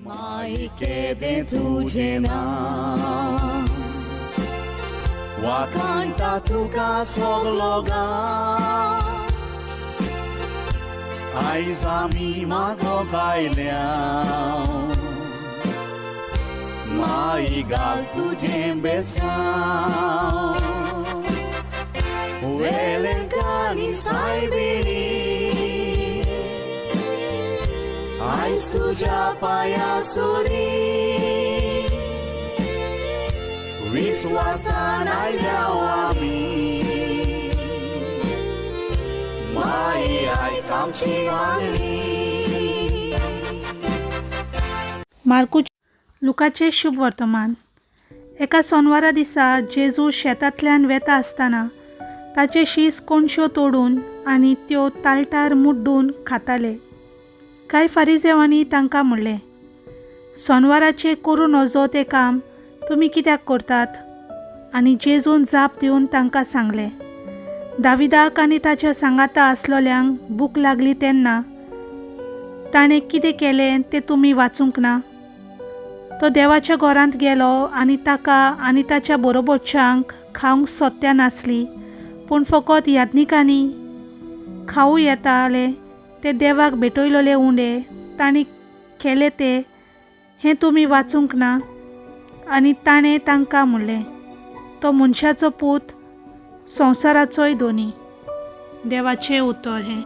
माई केदें तुजें नांव वाखाणटा तुका सगलो गांव आयज आमी मागोंक आयल्या माई घाल तुजें बेसांव वेलेंकानी सायबिणी आयज तुज्या पांया सुरी विस्वासान आयल्या आमी माई आयक आमची मागणी. मार्कू लुकाचें शुभ वर्तमान. एका सोनवारा दिसा जेजू शेतांतल्यान वेता आसतना ताचे शीस कोणश्यो तोडून आनी त्यो ताळटार मुड्डून खाताले. कांय फारिजेवांनी तांकां म्हणलें, सोनवाराचें करूं नजो तें काम तुमी कित्याक करतात? आनी जेजून जाप दिवन तांकां सांगलें, दाविदाक आनी ताच्या सांगाता आसलोल्यांक भूक लागली तेन्ना ताणें कितें केलें तें तुमी वाचूंक ना? तो देवाच्या घरांत गेलो आनी ताका आनी ताच्या बरोबरच्यांक खावंक सोत्या नासली, पूण फकत याज्ञिकांनी खावूं येताले ते देवाक भेटयलोले उंडे तांणी केले ते हें तुमी वाचूंक ना? आनी ताणें तांकां म्हणलें, तो मनशाचो पूत संवसाराचोय धनी. देवाचें उतर हें.